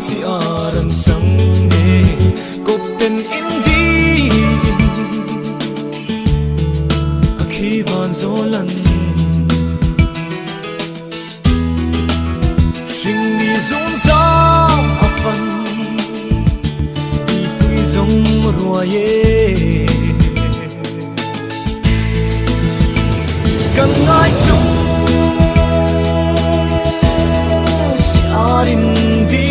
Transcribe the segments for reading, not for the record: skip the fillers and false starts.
Si aran chang e kop ten in di a khi van zolan Hring mi zung zam a fan ti pui zong ruai e Kan ngai chung si arin di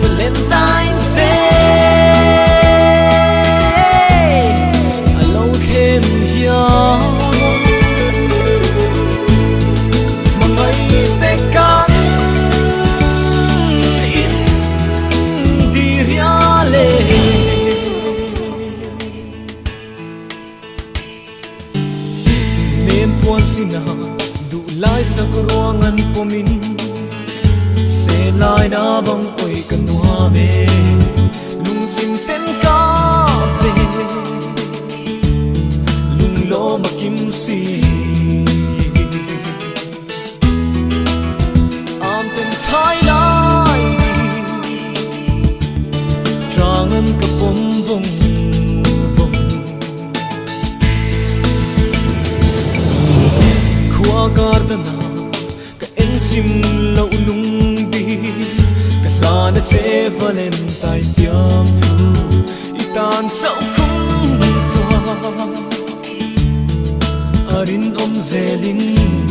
Valentine's Day a lo them hian Mangai te kan in di riale Nem puan sina du lai sak ruangan pomin Se lai na vang oi kan nuha me Lung chim ten ka pe Lung lo makim si Am ten chai lai Trangan ka pom vong vong Khua gardana ka en chim lo lung bi ka hla na che Valentine tiam thu i tan chau khung tua arin om zelin.